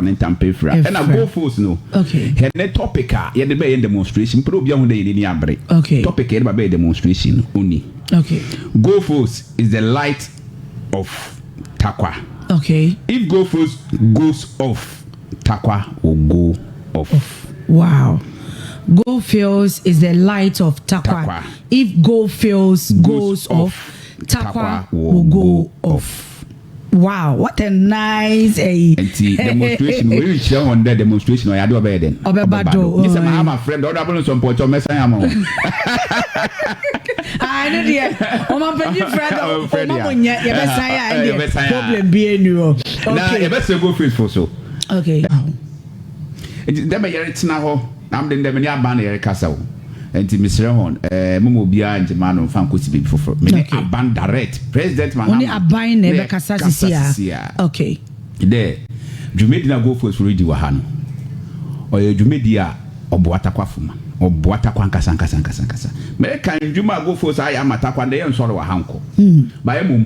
Ne ntampe fira ɛna go force no. Hɛn topic a yɛde bɛyɛ demonstration mpɛ dɛ obi ahu dɛ yɛn ani abere. Topic a yɛde ba bɛyɛ demonstration no oni. Go force is the light of Tarkwa. If go force goes off, Tarkwa will go off. Wow. Go Fields is the light of Tarkwa. Tarkwa. If Go Fields goes off, Tarkwa will go off. Wow, what a nice Nti demonstration wei rekyerɛ wɔn dɛ demonstration ɔyɛ ade ɔbɛyɛ dɛn? Ɔbɛba do. Gye sɛ Mahama frɛ m dɛ ɔde abolo nsɔmpɔkyɛ ɔmɛsan ama wɔn. Ah, ɛno deɛ ɔmampanyin frɛ dɛ Ɔmfrɛ ɔma deɛ. mo nyɛ yɛbɛsan a ɛdeɛ Yɛbɛsan a. Problem bi ani hɔ. Na yɛbɛsɛ go faithful so. Nti dɛm yɛretena hɔ na mede ndɛ mene aban na yɛrekasa o, nti mesrɛ hɔn moma obiara ngyema no mfa nkɔsi baabi foforɔ. Mene aban direct, President Mahama. Wo ne aban na na ɛbɛkasa yɛkasa sisi a. sisi a. Dɛ dwumadi na go force redi wɔ ha no, ɔyɛ dwumadi a ɔboa Takwafo ma ɔboa Takwa nkasa nkasa nkasa nkasa. Mɛka ndwuma a go force ayɛ ama Takwa ndɛ yɛnsɔre wɔ ha nkɔ baayɛ mom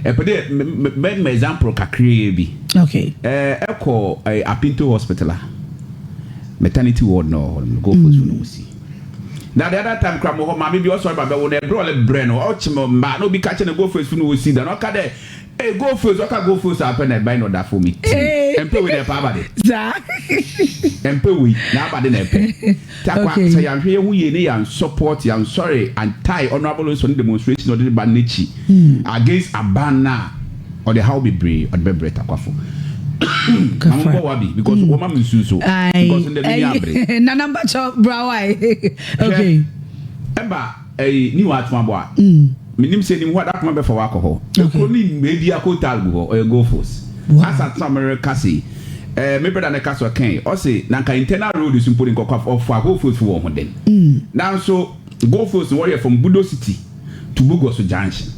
ɛpɛ dɛ mɛma example kakraa bi. Ɛkɔ Apinto Hospital a maternity ward na ɔwɔ hɔ no, go force no wɔsi na the other time kora mo hɔ maame bi ɔsɔre ba bɛwo no, ɛberɛ ɔle brɛ no ɔkyem mba na obi ka kyerɛ no go force no wɔsi da na ɔka dɛ ee go force, ɔka go force apɛ na ɛbɛn na ɔda fo mi. Ee. Ɛmpɛ wei na ɛpɛ aba de. Saa. Ɛmpɛ wei na aba de na ɛpɛ Takwa. Sɛ yɛanhwɛ yɛn ho yie ne yɛn support yɛn sɔre anti honourable nso ne demonstration ɔde ba n'akyi against aban na ɔde haw bebree ɔde bɛbrɛ Takwafo na mo bɔ wa bi because wɔn ma mi nsu so because ndɛ mi ni abere. Nana Mbacho Brawai. Okay. Ɛba ɛyi ni wa atoma bɔ a menim sɛ nim hɔ adakoma bɛfa wakɔ hɔ ekuro ne mmebi akotal gu hɔ, ɔyɛ go force. Asa tena mɛrɛ kase me brother ne kasa ɔkɛn ɔse na nka internal road so mpo ne nkɔkɔ ɔfa go force wɔ ho den, nanso go force wɔyɛ from Budo City to Bogoso Junction.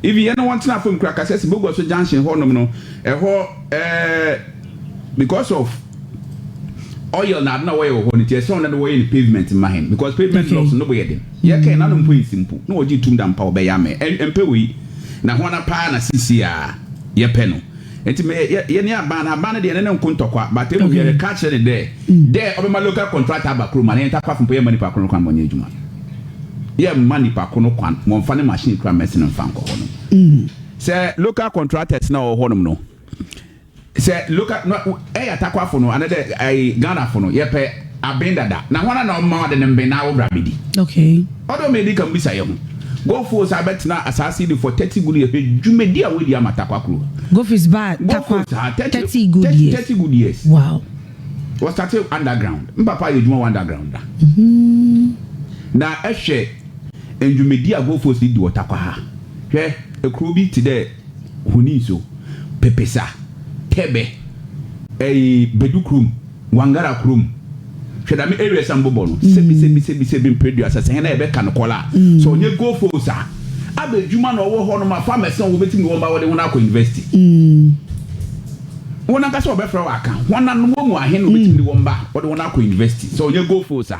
Even yɛn no wɔn tena fam kura kasa si Bogoso Junction hɔnom no ɛhɔ because of oil na ade na wɔyɛ wɔ hɔ no nti ɛsɛ wɔn na wɔyɛ no pavement ma hɛn because pavement blocks no bɔ yɛ den. Yɛkɛn nanu mpo nsi mpo na wɔgye tum da mpa wɔbɛyɛ amɛ mpɛ wei na hɔn paa na sisi a yɛpɛ no. Nti mɛ yɛ yɛ ne aban na aban no deɛ ne ne nko ntɔkwa, but emu yɛrɛ ka kyerɛ ne dɛ ɔbɛma local contractor aba kurom a na yɛn ta kɔ afɔ mpo yɛ ma nipa koro kwan ma ɔnyɛ adwuma, yɛ ma nipa koro kwan wɔnfa ne machine kura mɛsi ne nfa nkɔ hɔ no sɛ local contractors na ɔwɔ hɔnom no, sɛ local no ɛyɛ Atakwafo no ana dɛ ɛyɛ Ghanafo no yɛpɛ aben dada na hɔn na ɔma ɔde ne mbɛn na awobra bɛdi. Ɔdɔ mi di kan bisa yɛ ho gɔfo sa bɛtena asase yi for 30 good years, dwumadi a wɔdi ama Takwa kuro. Go ba Tarkwa. Go ha 30 good years. 30 good years. Wɔ start underground, mpapa yɛ adwuma wɔ underground da na ɛhwɛ ndwumadi a go force di wɔ Takwa ha. Hwɛ ekuro bi te dɛ Huni nso Pepesa Tɛbɛ ɛyi Bedu kurom, Wangara kurom, hwɛ dame area san bobɔ no sɛbi sɛbi sɛbi sɛbi mpɛdua sɛ sɛhɛn na yɛbɛka no kɔla so ɔnyɛ go force a aba adwuma na ɔwɔ hɔ nom a farmers na wɔbɛtumi wɔn ba wɔde wɔn akɔ university. Wɔn ankasa wɔbɛfrɛ wɔ aka wɔn nanom wɔn mu ahen na wɔbɛtumi de wɔn ba wɔde wɔn akɔ university sɛ ɔnyɛ go force a.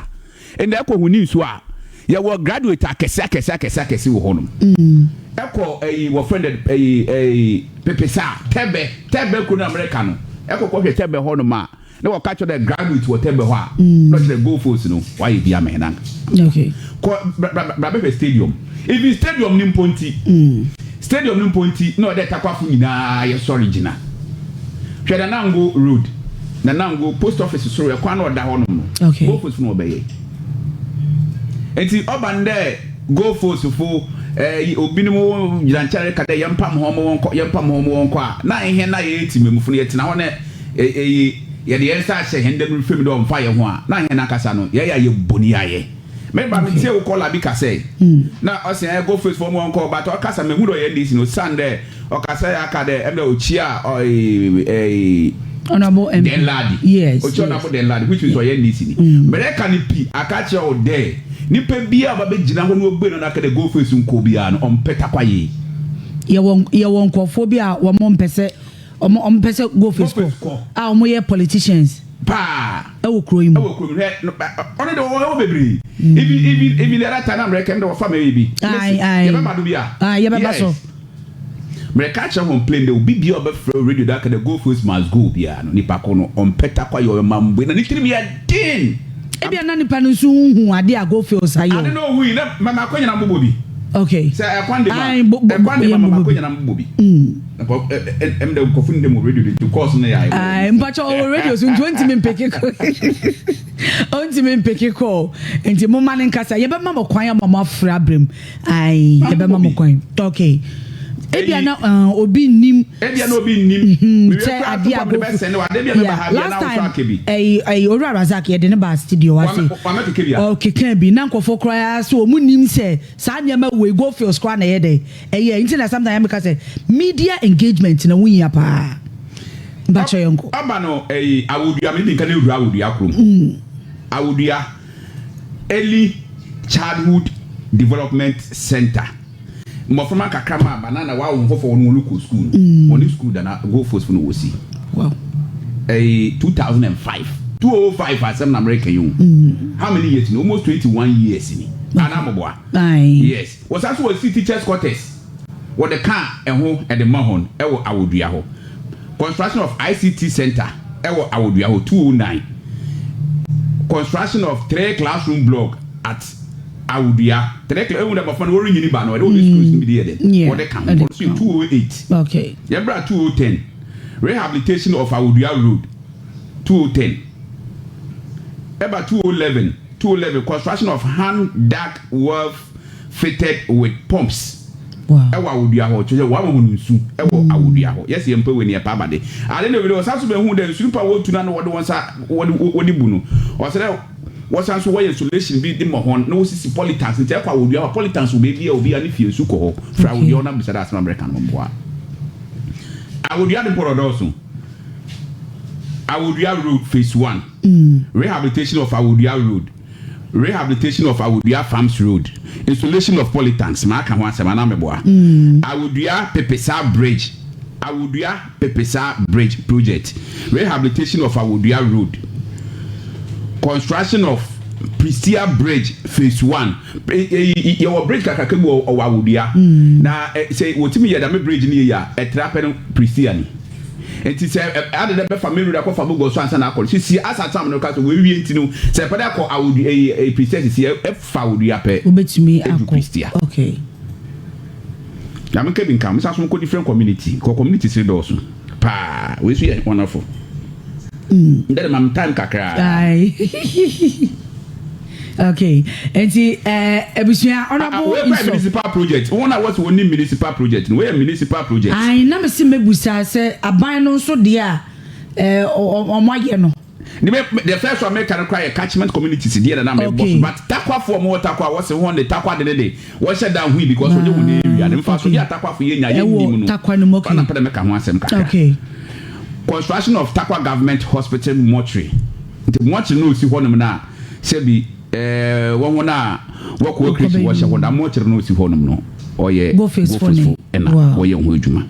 Ɛnna ɛkɔ Huni nso a yɛwɔ graduate akɛse akɛse akɛse akɛse wɔ hɔnom. Ɛkɔ ɛyi wɔfrɛ no ɛyi Pepesa Tɛbɛ, Tɛbɛ kuro no Amerika no, ɛkɔ kɔhwɛ Tɛbɛ hɔnom a na wɔka kyerɛ dɛ graduate wɔ Tɛbɛ hɔ a na ɔkyerɛ go force no wayɛ bi ama hɛn kɔ bra bra bra bɛhwɛ stadium. Even stadium ni mpo nti, stadium ni mpo nti na ɔdɛ Takwafo nyinaa yɛ sɔre gyina. Hwɛ Nanango Road, Nanango Post Office soro ɛkwan na ɔda hɔ nom no, go force no ɔbɛyɛ. Nti ɔba no dɛ go force fo obinom gyina nkyɛn ka dɛ yɛmpam hɔ mo wɔnkɔ, yɛmpam hɔ mo wɔnkɔ a na ehɛn na yɛyɛ ti mɛmufo no yɛtena hɔ na ɛyi yɛde yɛn nsa ahyɛ hɛn dɛm fam dɛ ɔmfa yɛn ho a na hɛn ankasa no yɛyɛ a yɛ boni ayɛ. Mɛba mi tie wo kɔla bi kasɛ na ɔsɛ go face fo mo wɔnkɔ, but ɔkasa mɛhu dɛ ɔyɛ NDC no san dɛ ɔkasa yɛ aka dɛ ɛmɛ okyia ɔyi ɛyi Honorable MP. Danladi. Okyia Honorable Danladi, which means ɔyɛ NDC ni. Mɛrɛ ka ne pi aka kyerɛ o dɛ nipa bia a ɔba bɛgyina hɔ na ogbe no n'aka dɛ go face nko biara no ɔmpɛ Takwa yie. Yɛwɔ nkurɔfoɔ bi a wɔn mpɛ sɛ wɔn mpɛ sɛ go face Go face kɔ kɔ. a wɔn yɛ politicians paa ɛwɔ kuro yi mu. Ɛwɔ kurom hwɛ no, ɔno de wɔwɔ bebree. Even the other time na mmerɛ kɛm de wɔfa mɛ bi. Aye, aye. Yɛbɛba do bi a. Aye, yɛbɛba so. Mmerɛka kyerɛ ho plain dɛ obi bia ɔbɛfrɛ radio da aka dɛ Goldfields must go biara no, nipa ko no ɔmpɛ Tarkwa yɛ, ɔyɛ mamboe na ne tirim yɛ den. Ebia na nipa no nso nhu ade a Goldfields ayɛ Ade o. na ohui na mama akɔnyina mbobɔ bi. Okay. Sɛ ɛkwan de ma Ae, bo bo ɛkwan de yɛ ma mama mbobɔ bi. akɔnyina mbobɔ bi. Nkɔ ɛ ɛ ɛm dɛ nkɔfo ndɛ mu radio de nti course no yɛ ayɛ. Ae, mpakyɛ ɔwɔ radio so nti ɔntumi mpeke kɔ. Ɔntumi mpeke kɔ. Nti momma no nkasa. Yɛbɛma mo kwan ama mo afrɛ abrɛ mu. Ae, yɛbɛma mo kwan. Okay. Ebia na obi nnim. Ebia na obi nnim. Sɛ adeɛ a go yeah, last time ɛyi ɛyi Owura Razak yɛde ne ba studio ha se ɔkeka bi na nkurɔfoɔ koraa so wɔn nim sɛ saa nneɛma wei Goldfields koraa na ɛyɛ dɛ ɛyɛ, nti na sometimes yɛmeka sɛ media engagement na ho hia paa. Mpakyɛ yɛn kɔ. Ɔba no ɛyi Awodua, mi di nka ne wura Awodua kurom. Awodua Early Childhood Development Center, mmɔframma kakra ma banana wa wɔn fɔfɔ wɔn wɔn kɔ school no, wɔn ne school dana Goldfields fo no wɔ si ɛyi 2005, 205 asɛm na America yi o. How many years ni? Almost 21 years ni ana mɔboa? Yes, wɔsan so wɔ si teachers quarters, wɔde kaa ɛho ɛde ma hɔn ɛwɔ Awodua hɔ. Construction of ICT center ɛwɔ Awodua hɔ, 209. Construction of three classroom block at Awodua, three class ewu dɛ mmɔfra no wɔre nyini ba no ɛde wɔde schools no bi de yɛ dɛ wɔde ka ho. Ɛde wɔde so yɛ 208. Yɛbra 2010, rehabilitation of Awodua Road, 2010. Ɛba 2011, 2011, construction of hand dug well fitted with pumps ɛwɔ Awodua hɔ, kyerɛ sɛ wɔama wɔn nsu ɛwɔ Awodua hɔ. Yɛsɛ yɛn mpɛ wɔ ni ɛpa abade ade na ebi wɔsan so bɛhu dɛ nsu nipa wɔtu na no wɔde wɔn nsa wɔde bu no, ɔsɛ dɛ wɔsan so wɔyɛ installation bi de ma hɔn na wɔsisi polytanks, nti ɛkɔ Awodua hɔ, polytanks wɔ beebi a obi a ne fie nsu kɔ hɔ fira. Awodua hɔ na bisa dɛ asɛm Amerika no mboa Awodua de mpɔrɔ dɔɔso. Awodua Road phase one, rehabilitation of Awodua Road, rehabilitation of Awodua Farms Road, installation of polytanks, maa ka ho asɛm anaa meboa? Awodua Pepesa Bridge, Awodua Pepesa Bridge project, rehabilitation of Awodua Road, construction of Prestea Bridge phase one. Yɛwɔ bridge kakraka bi wɔ ɔwɔ Awodua na sɛ wɔtumi yɛ dame bridge no yɛ a ɛtra pɛ no Prestea ni, nti sɛ ade dɛ bɛfa main road akɔfa Bogɔ so ansa na akɔ sisi asa tam no ka so wɔawie, nti no sɛ ɛpɛ dɛ akɔ Awodua ɛyi Prestea sisi ɛfa Awodua pɛ wobɛtumi edu akɔ Prestea. Na meka bi nka mesa so nkɔ different community, kɔ community sere dɔɔso paa, wei so yɛ wonderful ndɛ de ma me time kakraa. Aye. Okay, nti abusua, honourable Wei kɔ yɛ Nso municipal project, wɔn a wɔsɛ wɔn ni municipal project no, wei yɛ municipal project. Ayi, na mesi mebusa sɛ aban no nso deɛ a ɔmo ayɛ no. Ne bɛ the first one meka no kora yɛ catchment communities deɛ na mebɔ so, but Takwafoɔ mo wɔ Takwa, wɔsɛ wɔn de Takwa de ne de wɔhyɛ down hui because wɔnyɛ wɔn area ne nfa so de Atakwafoɔ yɛ nya yɛ Ɛwɔ nim no. Takwa no mu, okay. Ɔna mpɛ dɛ meka ho asɛm kakra. Construction of Takwa Government Hospital mortuary, nti mortuary no osi hɔnom na sɛbi wɔn ho a wɔkɔ akirikyi wɔhyɛ hɔ na mortuary no osi hɔnom no ɔyɛ Goldfields fo ne. Ɛna wɔyɛ ho adwuma.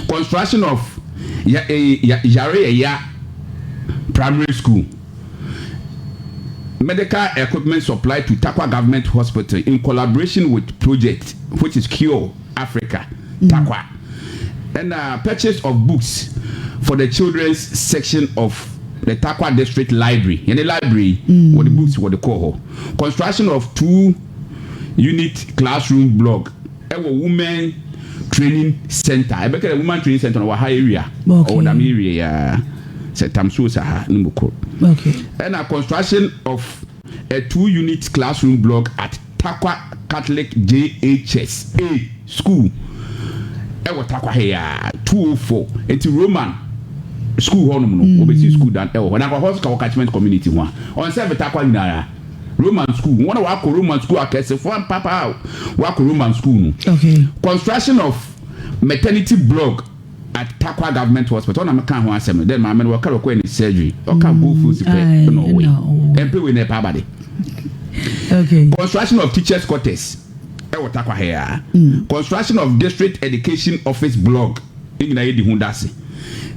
Construction of ya, ya, Yare Yɛya Primary School, medical equipment supply to Tarkwa Government Hospital in collaboration with project which is Cure Africa Tarkwa, and purchase of books for the children's section of the Tarkwa District Library, yɛne library wɔde books wɔde kɔɔ hɔ. Construction of two unit classroom block ɛwɔ Women Training Center, ɛbɛkɛ dɛ Women Training Center no wɔ ha area. Ɔwɔ dam area yaa sɛ Tamso sa ha ne mu koro. Ɛna construction of a two unit classroom block at Tarkwa Catholic JHS A school ɛwɔ Tarkwa ha yaa, 204, nti Roman school hɔnom no wɔbɛsi school dan ɛwɔ hɔ na akɔ hɔ so ka wɔ catchment community ho a ɔnsɛ Tarkwa nyinaa. Roman school, wɔn a wakɔ Roman school akɛsefoɔ papa a wakɔ Roman school no. Construction of maternity block at Tarkwa Government Hospital, ɔna meka ho asɛm no. Then maame no wɔka wɔkɔ ne surgery, ɔka Goldfields pɛ ɛna ɔwɔ yi ɛna ɔwɔ. Ɛmpɛ wei na ɛpɛ abade. Construction of teachers quarters ɛwɔ Tarkwa ha ya. Construction of district education office block, ne nyinaa yɛ di ho dase.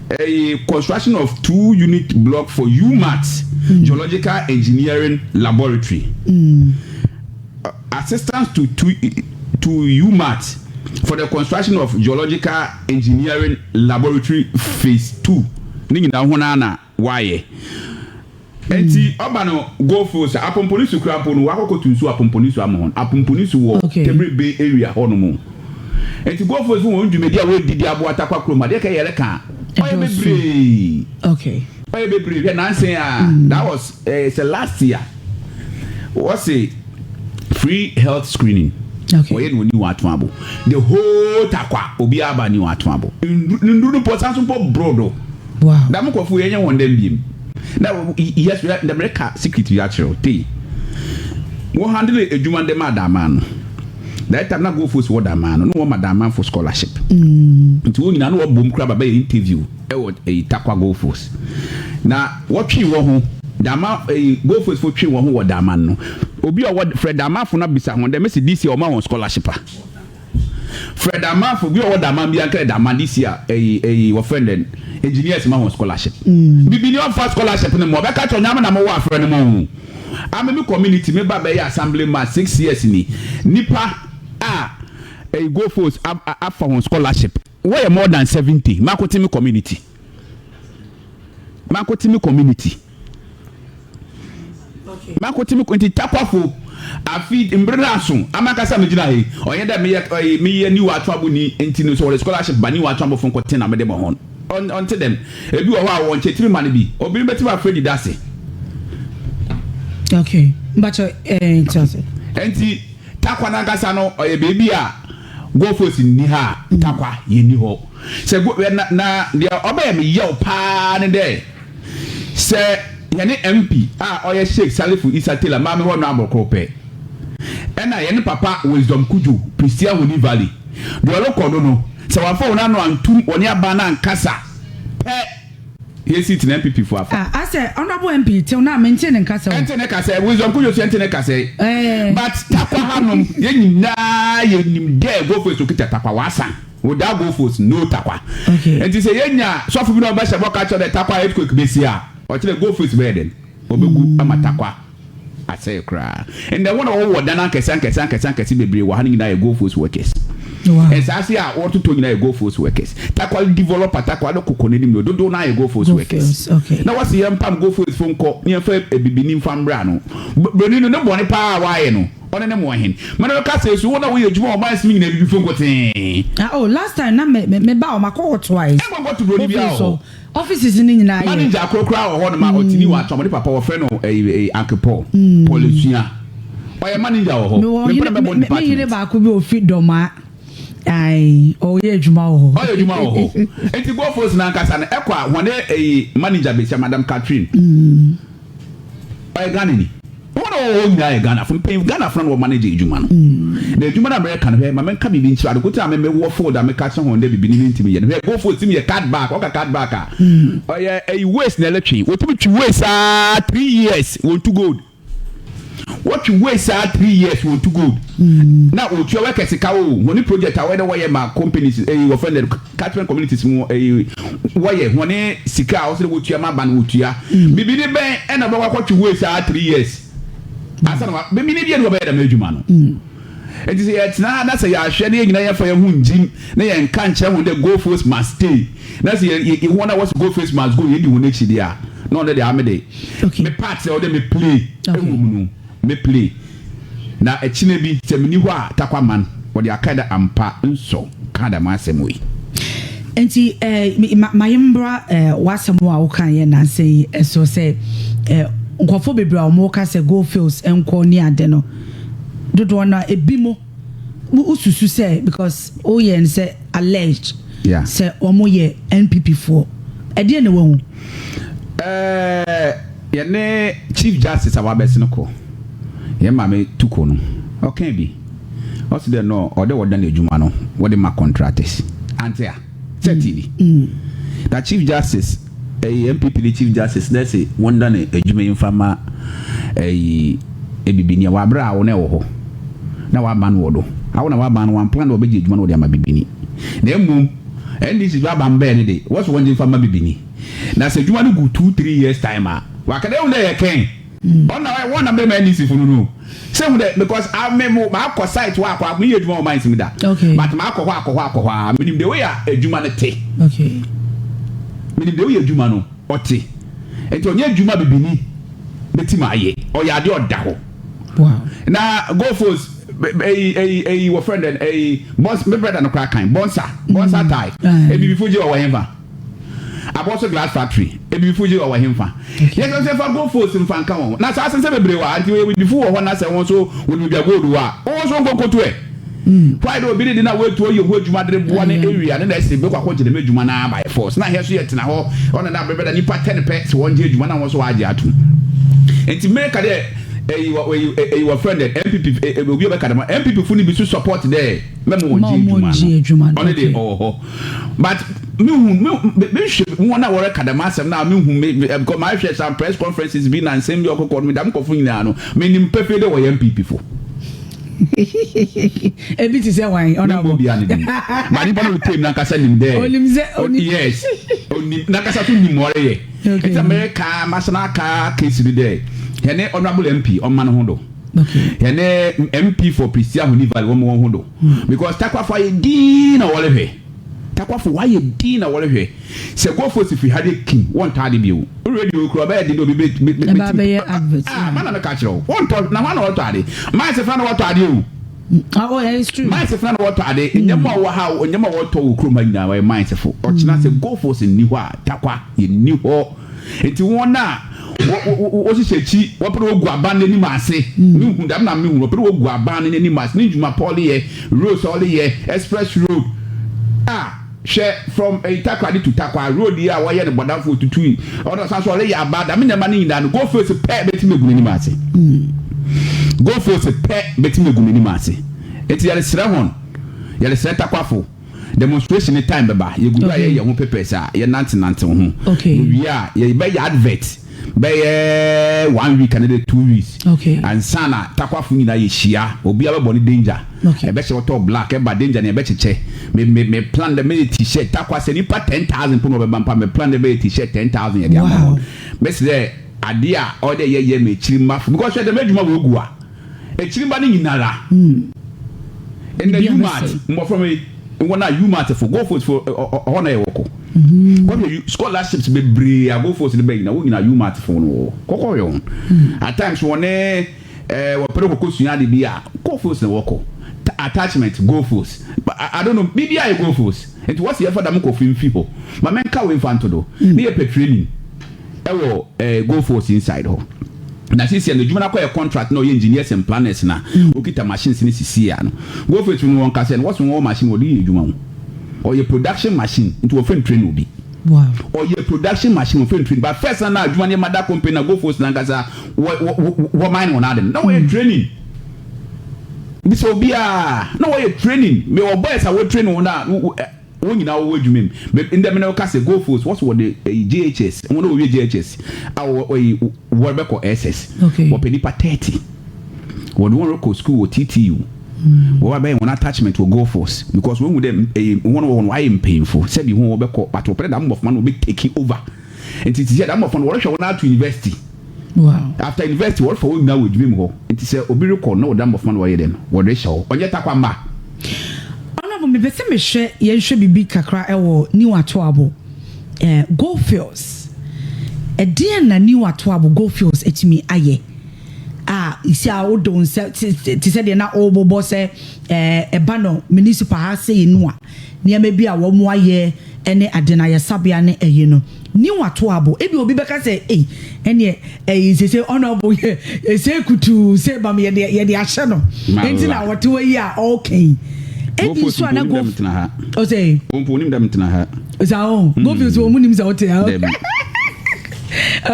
Ɛyɛ construction of two unit block for UMaT Geological Engineering Laboratory. Assistance to UMaT. for the construction of geological engineering laboratory phase 2. Ne nyinaa ho naa na wayɛ. Nti ɔba no Gold Fields a, Apomponisu kura mpo no, wakɔkɔtu nsu Apomponisu ama hɔn. Apomponisu wɔ Tebere Bay area hɔ nom. Nti Gold Fields hɔn dwumadi a wɔredi de aboa Tarkwa kurom adeɛ kɛ yɛreka a, ɔyɛ bebree. Ɔyɛ bebree. Hwɛ nansa yi a, that was eh, sɛ last year, wɔse free health screening. Wɔyɛ no wɔ New Atuabo. The whole Tarkwa, obiara ba New Atuabo. Nduru no mpo, ɔsan so mpo boro do. Dɛm nkorɔfo yi, yɛnyɛ hɔn dɛm bio. Na yes, ndɛ mereka secret bi akyerɛ wo, tei. Wɔ handle edwuma no dɛ maa Daman no. That time na Gold Fields wɔ Daman no, na wɔma Damanfo scholarship. Ntsi hɔn nyina na wɔbɔ mu koraa ba bɛyɛ interview wɔ eyi Tarkwa Gold Fields. Na wɔtwee hɔnho, Daman eyi Gold Fields fo twee hɔnho wɔ Daman no. Obi a ɔwɔ frɛ Damanfo na bisa hɔn dɛ, mese this year wɔma hɔn scholarship a? Frɛ Damanfo, bi a ɔwɔ Daman biara nka dɛ Daman this year eyi eyi wɔfrɛ no dɛn engineers ma hɔn scholarship. Bibini ɔmmfa scholarship no mma, ɔbɛka kyerɛ wo nyame na mowɔ afrɛ no mo. Ame me community me ba bɛyɛ assembly man 6 years ni, nipa a eyi Gold Fields afa hɔn scholarship wɔyɛ more than 70. Makote me community, makote me community, makote me nti Takwafo afi mbere no aso amankasa megyina ha yi, ɔnyɛ dɛ meyɛ ɔyɛ meyɛ New Atuabo ni nti no, sɛ wɔde scholarship ba New Atuabo fo nkɔte na mede bɔ hɔn. Ɔnte dɛm. Ebi wɔ hɔ a wɔn nkyɛn timi ma no bi, obi bɛtumi afrɛ di dase. Okay, mbakyɛ nti ase. Nti Takwa nankasa no, ɔyɛ beebi a Gold Fields nni ha a, Takwa yɛnni hɔ. Sɛ go na deɛ ɔbɛyɛ me yaw paa ne dɛ sɛ yɛne MP a ɔyɛ Sheikh Salifu Isa Taylor maame hɔ no abɔkoro pɛ, ɛna yɛne papa Wisdom Kujo Prestea Huni Valley deɛ ɔrekɔ no, sɛ wamfa wɔn ano antum wɔne aban no ankasa pɛ, yɛsi tena NPP fo afa. Ah, asɛ honourable MP tew na mente ne nkasa o. Ɛnte ne kasa, Wisdom Kujo so ɛnte ne kasa. But Takwa hanom yɛn nyinaa yɛnim dɛ Gold Fields okita Takwa wasa. Without Gold Fields, no Takwa. Nti sɛ yɛnya sɔfo bi na ɔbɛhyɛ bɔ ka kyerɛ dɛ Takwa earthquake bɛsi a, ɔkyerɛ Gold Fields bɛyɛ dɛn? Ɔbɛgu ama Takwa asɛe koraa. Ndɛ wɔn a wɔwɔ dan akɛse akɛse akɛse akɛse bebree wɔ ha no nyinaa yɛ Gold Fields workers. Nsaase a wɔtotɔ nyinaa yɛ Gold Fields workers. Takwa developer, Takwa no kɔkɔ n'anim no, dodoɔ no ayɛ Gold Fields workers. Na wɔsi yɛn mpam Gold Fields fo nkɔ ne yɛmfa ebibini mfa mbra no. Broni no ne bɔne paa a wayɛ no, ɔne ne mo ɔhen. Mɛne no kasa esu wɔn a wɔyɛ adwuma wɔ mines mu nyinaa, ebibi fo nkotee. Ah, oh, last time na me ba o makɔ hɔ twice. Ɛnkɔ nkɔto broni bi wɔ hɔ. Offices ni nyinaa yɛ. Manager korokora wɔ hɔ nom a ɔtini wɔ atɔm ne papa wɔfrɛ no ɛyi ɛyi Uncle Paul, Paul Esua. Ɔyɛ manager wɔ hɔ. Mewɔ hene me yere baako bi ofi Dɔmaa. Ayi, ɔyɛ adwuma wɔ hɔ. Ɔyɛ adwuma wɔ hɔ. Nti Gold Fields nankasa no, ɛkɔ a wɔne ɛyi manager besia, Madam Catherine. Ɔyɛ Ghana ni. Wɔn a wɔwɔ hɔ nyinaa yɛ Ghana fo. Mpanyinfo Ghana fo na wɔ manage adwuma no. Na adwuma no a mɛka no, hwɛ, ma menka biribi nkyerɛ ade kote a me mewɔ field a meka kyerɛ wɔn dɛ biribi ne ne ntumi yɛ no. Hwɛ, Gold Fields tumi yɛ card back. Ɔka card back a, ɔyɛ ɛyi waste na ɛlɛtwe. Wɔtumi twi waste saa 3 years, wɔn tu gold. Wɔtwe waste saa 3 years, wɔn tu gold. Na wɔtua workers ka o. Wɔn project a wɔyɛ dɛ wɔyɛ ma companies ɛyi wɔfrɛ no catchment communities mu, ɛyi wɔyɛ wɔn sika a wɔsɛ dɛ wɔtua ma ba no, wɔtua. Bibi ne bɛn ɛna ɔbɛkɔ akɔtwe waste saa 3 years asa na wa bibi ne deɛ no wɔbɛyɛ dɛm adwuma no? Nti sɛ yɛtena ha na sɛ yɛahwɛ ne yɛn nyinaa yɛfa yɛn ho ngyim na yɛn nka nkyerɛ ho dɛ Gold Fields must stay, na sɛ yɛ yɛ wɔn a wɔsɛ Gold Fields must go, yɛn di wɔn akyi deɛ a, na ɔno deɛ ame de me part sɛ ɔde me play ɛwɔ mu no, me play na ɛkyinɛ bi sɛ meni hɔ a, Takwa man wɔde aka dɛ ampa nsɔ ka dɛm asɛm wei. Nti ma yɛmbra w'asɛm a woka yɛ nansa yi ɛso sɛ nkurɔfoɔ bebree a wɔka sɛ Gold Fields nkɔ ne ade no dodoɔ no a, ebi mo wosusu sɛ because woyɛ no sɛ alleged sɛ wɔn yɛ NPP foɔ, ɛdeɛ na wɔn Yɛne Chief Justice a wabɛsi no kɔ, yɛn maame Tuko no, ɔka bi, ɔsi dɛ no ɔde wɔda n'adwuma no wɔde ma contractors ante a sɛ TV na Chief Justice ɛyɛ NPP ne Chief Justice na ɛsɛ wɔn da ne adwuma yi nfa ma ɛyi ebibini a wabere a wɔn ɛwɔ hɔ na waba no wɔ do awo na waba no wɔn plan na wɔbɛgye adwuma no wɔde ama bibini. Na emom NDC so aba mbɛɛ ne de wɔsɔ wɔn gye nfa ma bibini, na sɛ adwuma no gu 2-3 years time a, wakada ehu dɛ yɛ kɛn. Ɔno na ɔyɛ wɔn na mɛma NDC fo no no. Sɛ hu dɛ because a me mo maakɔ site hɔ akɔ meyɛ adwuma wɔ mines mu da. Okay. But maakɔ hɔ akɔ hɔ akɔ hɔ a menim the way a adwuma no te. Okay. Menim the way adwuma no ɔte. Nti ɔnyɛ adwuma bibini bɛtim ayɛ. Ɔyɛ adeɛ ɔda hɔ. Wow. Na Goldfields eyi eyi eyi wɔfrɛ no dɛn eyi bɔns me brother no koraa kan bɔnsa bɔnsa tie ebibifo gye ɔwɔ henfa abɔso glass factory ebibifo gye ɔwɔ henfa yɛ sɛ sɛ fa Goldfields nfa nka wɔn na saa asensɛ bebree wɔ ha nti ebibifo wɔ hɔ na sɛ wɔn nso wɔn bia gold wɔ a wɔn nso nkonkoto ɛ why de obi de de na wɔatu ɔyɛ ho adwuma de boa ne area ne na ɛsɛ bɛkɔ akɔgye dɛm adwuma na by force na ahɛ so yɛ tena hɔ ɔna na abɛbɛ da nipa 10 pɛ sɛ wɔn gye adwuma na wɔn nso wɔagye atom nti mɛka dɛ eyi wɔ eyi eyi wɔ friend dɛ NPP obi a ɔbɛka dɛm NPP fo no bi so support dɛ mɛma wɔn gye adwuma no ɔno de ɔwɔ hɔ but mehu me mehwɛ wɔn a wɔreka dɛm asɛm na mehu me because mahwɛ some press conferences bi na nsɛm bi ɔkɔkɔ no dɛm nkɔfo nyinaa no menim pɛfɛ dɛ wɔyɛ NPP fo. Ebi ti sɛ wan ɔna bɔ obi ani din ma nipa no tem nankasa nim dɛ onim sɛ onim yes onim nankasa so nim ɔreyɛ nti America masana aka case bi dɛ yɛne honorable MP ɔma no ho do yɛne MP for Prestea Huni Valley wɔn wɔn ho do because takwafo ayɛ din na wɔrehwɛ takwafo wayɛ din na wɔrehwɛ sɛ gofo si firi ha de kim wɔn ntaade bio radio kura ɔbɛyɛ den de obi bɛ bɛ bɛ bɛyɛ advert ah mana mɛka kyerɛ wo wɔntɔ na hɔn na wɔtɔ ade maa sɛ fana wɔtɔ ade o. Ah, oh, yeah, it's true. Mines fana na wɔtɔ ade nneɛma a wɔwɔ ha nneɛma a wɔtɔ wɔ kurom ha nyinaa wɔyɛ mines fo ɔkyena sɛ gold nni hɔ a takwa yɛnni hɔ nti wɔn a wɔhyehyɛ akyi wɔpɛ dɛ wɔgu aban n'anim ase mehu dɛm na mehu wɔpɛ dɛ wɔgu aban n'anim ase ne ndwuma pa ɔleyɛ roads ɔleyɛ express road a hwɛ from Takoradi to Tarkwa road yi a wɔyɛ no bɔdamfo tutu yi ɔno ɔsan so ɔreyɛ aba dɛm nneɛma no nyinaa no Goldfields pɛ bɛtumi egu n'anim ase. Goldfields pɛ bɛtumi egu n'anim ase. Nti yɛresrɛ hɔn, yɛresrɛ Takwafo, demonstration ne time bɛba, yɛgu do a yɛyɛ ho papers a yɛnantenantew ho. Yɛwie a yɛbɛyɛ advert bɛyɛ one week anaa 2 weeks ansa na Takwafo nyinaa yɛhyia, obiara bɛbɔ ne danger. Ɛbɛhyɛ wɔtɔ black ɛba danger ne ɛbɛkyekyɛ. Me me me plan dɛ mɛyɛ t-shirt Takwa sɛ nipa 10,000 po na ɔbɛba mpa me plan dɛ mɛyɛ t-shirt 10,000 yɛde ama wɔn. Mɛsi dɛ adeɛ a ɔde yɛyɛ mɛ ekyiri mma fo because hwɛ dɛm adwuma wɔ egu a ekyiri mma no nyinara ɛnna UMaT mbɔfra yi wɔn a UMaT fo Goldfields fo ɔhɔ na yɛ wɔkɔ wɔhwɛ scholarships bebree a Goldfields no bɛ nyina wɔn nyinaa UMaT fo no wɔ kɔkɔ yɛ wɔn. At times wɔn ne wɔpere kɔkɔ sua ade bi a Goldfields na wɔkɔ attachment Goldfields. I don't know biribi a yɛ Goldfields nti wɔsi yɛfa dam kɔfo mfi hɔ ma mɛnka wɔ nfa nto do ne yɛ pɛ training ɛwɔ Goldfields inside hɔ na sisi no adwuma no akɔyɛ contract na ɔyɛ engineers and planners na okita machines ne sisi a no Goldfields no wɔn kasa no wɔso wɔn machine wɔde yɛ adwuma ho ɔyɛ production machine nti wɔfɛ train obi ɔyɛ production machine wɔfɛ train but first na adwuma no yɛ mother company na Goldfields na nkasa wɔ wɔ wɔ mine wɔn ade no na wɔyɛ training bisa obiara na wɔyɛ training mɛ wɔ boys a wɔ train wɔn a wɔn nyinaa wɔwɔ adwuma mu ndɛm na wɔka sɛ Goldfields wɔso wɔde JHS wɔn a wɔwie JHS a wɔ wɔyi wɔrebɛkɔ SS wɔpɛ nipa 30 wɔde wɔn rekɔ school wɔ TTU wɔn abɛyɛ wɔn attachment wɔ Goldfields because wɔn hu dɛ wɔn wɔ wɔn ayɛ mpanyinfo sɛbi wɔn wɔbɛkɔ but wɔpɛ dɛ dam mbɔfra no wɔbɛ take over nti ti sɛ dam mbɔfra no wɔrehwɛ wɔn ato university. After university wɔrefa wɔn nyinaa wɔ adwuma mu hɔ nti sɛ obi rekɔ na wɔda mbɔfra no wɔyɛ dɛ no wɔde hyɛ hɔ ɔnyɛ takwa mba. Honorable, mepɛ sɛ mehwɛ yɛnhwɛ biribi kakra ɛwɔ New Atoabo Goldfields. Ɛdeɛn na New Atoabo Goldfields atumi ayɛ a isi a wode wo nsa te sɛ deɛ na ɔrebobɔ sɛ ɛba no municipal ha sɛ yɛ nu a nneɛma bi a wɔn ayɛ ɛne ade na yɛsabea ne ɛyi no New Atoabo ebi obi bɛka sɛ ɛyi ɛneɛ ɛyi sese honorable yɛ ese kutu sɛ bam yɛde ahyɛ no nti na wɔte hɔ yi a ɔɔka yi ebi nso a na go ɔsɛ ompo onim dɛm tena ha sa o Goldfields wɔn mu nim sɛ ɔte ha.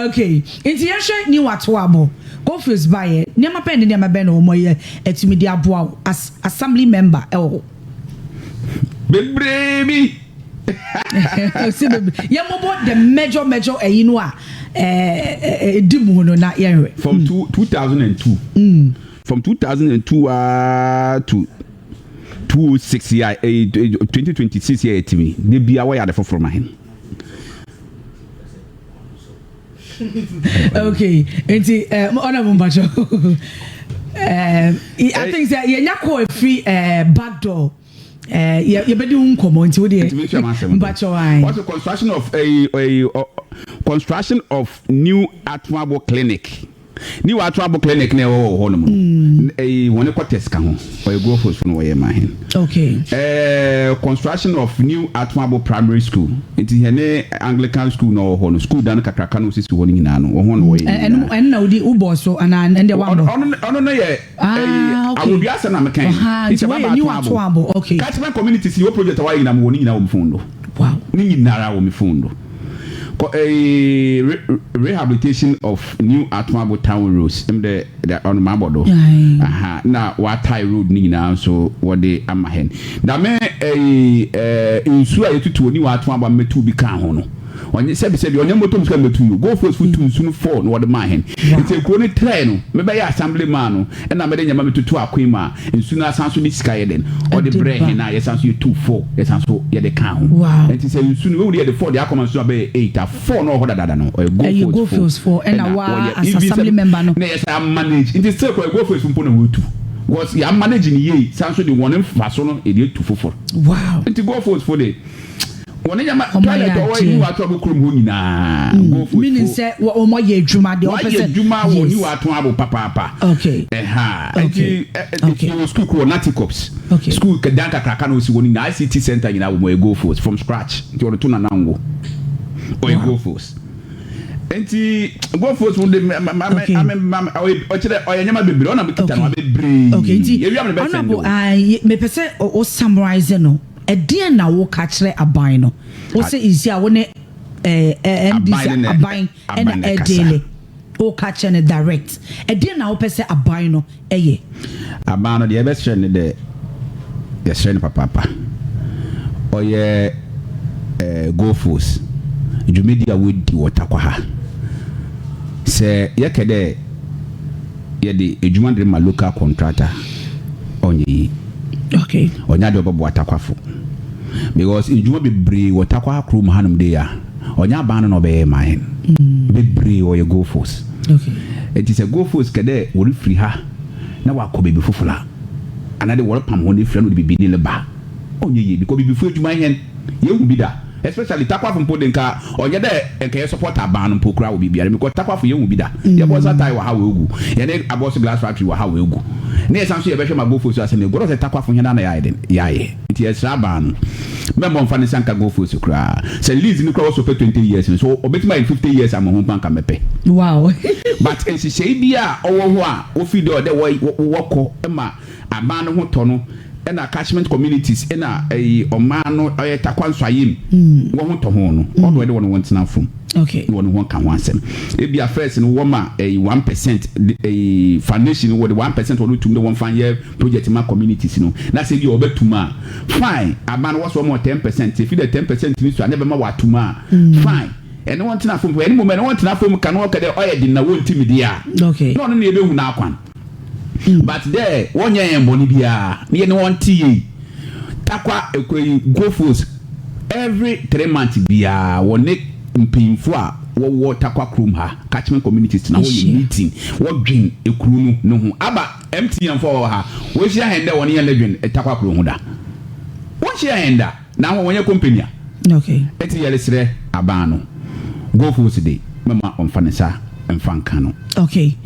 Okay, nti yɛhwɛ New Atoabo Goldfields baayɛ nneɛma bɛn ne nneɛma bɛn na wɔn yɛ ɛtumi de aboa wo as assembly member ɛwɔ hɔ? Bebree bi. Ɔsi bebree. Yɛn mɔbɔ the major ɛyi no a ɛɛ ɛdi mu no na yɛn hwɛ. From 2002 from 2002 to 206 yɛ 2026 yɛ ɛtumi de bia wɔyɛ ade foforɔ ma hɛn. Okay, nti ɔna mo mpakyɛ, I think sɛ yɛnya kɔ efiri back door, yɛbɛdi ho nkɔmmɔ, nti wo deɛ mpakyɛ ayi. Wɔsɛ construction of new Atuabo clinic. New Atuabo clinic na ɛwɔ hɔ nom no, ɛyi wɔn quarters ka ho, ɔyɛ Gold Fields no wɔyɛ maa hɛn. Construction of new Atuabo primary school, nti yɛn ne Anglican school na ɔwɔ hɔ no, school dan kakraka na osisi hɔ no nyinaa no, wɔn ho na wɔyɛ. Ɛno ɛno na wodi wobɔ so anaa ɛnde wambɔ? Ɔno no yɛ Ah, okay. Awodua asɛm na meka yi. Nti wɔyɛ new Atuabo, okay. Catchment communities yi, wɔ project a wɔayɛ nyinaa wɔ ne nyinaa wɔ mi phone do. Ne nyinara wɔ mi phone do. Kɔ rehabilitation of new Atuabo town roads, dɛ ɔno maa bɔ do. Aha, na watai road ne nyinaa nso wɔde ama hɛn dame ɛɛ ɛɛ nsuo a yɛtutu oni wɔ Atuabo mɛtu bi ka ho no, ɔnyɛ sɛbi sɛbi, ɔnyɛ moto nsuo a mɛtu yi o, Gold Fields fo tu nsu no fɔ na wɔde maa hɛn. Nti ekuro ne trɛ no, mɛbɛyɛ assembly man no, ɛna mɛde nyɛma mɛtutu akoe mu a nsu no asan so de sika yɛ den ɔde Ɛde brɛ ba. hɛn a yɛsan so yɛtu fɔ, yɛsan so yɛde ka ho. Nti sɛ nsu no wewu de yɛde fɔ de akɔma nsu no abɛyɛ eight a, four na ɔwɔ hɔ dadada no ɔyɛ Ɛyɛ Gold Gold Fields fo, ɛna waa wɔyɛ as even assembly member no. Na yɛ sɛ manage, nti still kɔ Gold Fields mpo na wɔtu because yɛ manage ne yie, san so de wɔn mfa so no yɛde etu foforɔ. Nti Gold Fields fo de wɔn nyama Ɔmo toilet ayɛ ɔwɔ adeɛ. yi wa ato abo kurom hɔ nyinaa, Gold Fields Meaning fo sɛ wɔn ayɛ adwuma deɛ ɔpɛ wɔayɛ sɛ adwuma wɔ ni wa ato abo papaapa. Ɛha nti nti wɔ school kɔ naticops school dan kakraka na osi wɔ ne nyinaa, ICT center nyinaa wɔ mu, ɔyɛ Gold Fields from scratch, nti wɔde to nana ngo, ɔyɛ Gold Fields. Nti Gold Fields mo de ma ma ma ma ma ɔyɛ ɔkyerɛ ɔyɛ nneɛma bebree ɔna mi kita no bebree. Okay, nti ewia mi bɛ sɛn honorable do. Mepɛ sɛ o summarize no, ɛdeɛn na woka kyerɛ aban no? Wo sɛ nsi a wo ne NDC Aban ne aban aban ɛna ne kasa. ɛdeele, woka kyerɛ no direct, ɛdeɛn na wopɛ sɛ aban no ɛyɛ? Aban no deɛ, yɛbɛsrɛ ne dɛ yɛsrɛ no papaapa, ɔyɛ Gold Fields dwumadi a wɔdi wɔ Takwa ha, sɛ yɛkɛ dɛ yɛde edwuma de ma local contractor, ɔnyɛ yi. Ɔnyɛ adeɛ ɔbɛboa Takwafo, because edwuma bebree wɔ Takwa kurom hanom de a ɔnyɛ aban no na ɔbɛyɛ ma hɛn, bebree ɔyɛ Gold Fields. Nti sɛ Gold Fields kɛ dɛ wɔrefiri ha na wakɔ baabi foforɔ a, anaa de wɔrepam hɔ no efiri na ɔde biribi ne le ba, ɔnyɛ yie, because bibifo adwuma hɛn yɛhu bi da, especially Takwafo mpo de, nka ɔnyɛ dɛ nka yɛ support aban no mpo kura wɔ biribiara, because Takwafo yɛhu bi da. Yɛbɔ nsa tae wɔ ha wɔ egu yɛne Abɔso glass factory wɔ ha wɔ egu ne yɛsan so yɛbɛhwɛ ma Gold Fields so asɛm ne gɔdɔ sɛ Takwafo hɛn na yɛayɛ den yɛayɛ. Nti yɛsrɛ aban no mɛmmɔ mfa ne nsa nka Gold Fields koraa. Sɛ lease no koraa wɔ so pɛ 20 years no so, ɔbɛtumi ayɛ 50 years ama ho mpa nka mɛpɛ. But nhyehyɛe bi a ɔwɔ hɔ a wofi dɛ ɔdɛ wɔkɔ ma aban no ho tɔ no, ɛna catchment communities ɛna ɛyi ɔman no ɔyɛ Takwa nsɔayim wɔn ho tɔ ho no, ɔno ɛde wɔn wɔn tena fam na wɔn ho ka ho asɛm. Ebi a first no wɔn ma ɛyi 1% ɛyi foundation no, wɔde 1% wɔn tum de wɔn fa yɛ project ma communities no, na sɛ ebi a ɔbɛtum a, fine. Aban no wɔsɔ wɔn 10%, efi de 10% ni so a ne bɛma wɔatum a, fine. Ɛne wɔn tena fam, ɛne mo mɛ ɛne wɔn tena fam ka na wɔkɛ dɛ ɔyɛ den na wɔn ti mi di a na ɔno na ebehu n'akwan. But dɛ wɔnyɛ yɛn bɔnne biara ne yɛ ne wɔn ti yie. Takwa ekuro Gold Fields, every 3 months biara wɔne mpanyinfo a wɔwɔ Takwa kurom ha, catchment communities, na wɔyɛ Ahyia. meeting, wɔdwen ekuro no ne ho. Aba MTN fo wɔ ha, wɔahyia hɛn dɛ wɔne yɛn lɛdwen Takwa kuro ho da, wɔnhyia hɛn da na wɔn wɔnyɛ company a. Eti yɛresrɛ aban no, Gold Fields de mɛma ɔmfa ne nsa mfa nka no. Okay.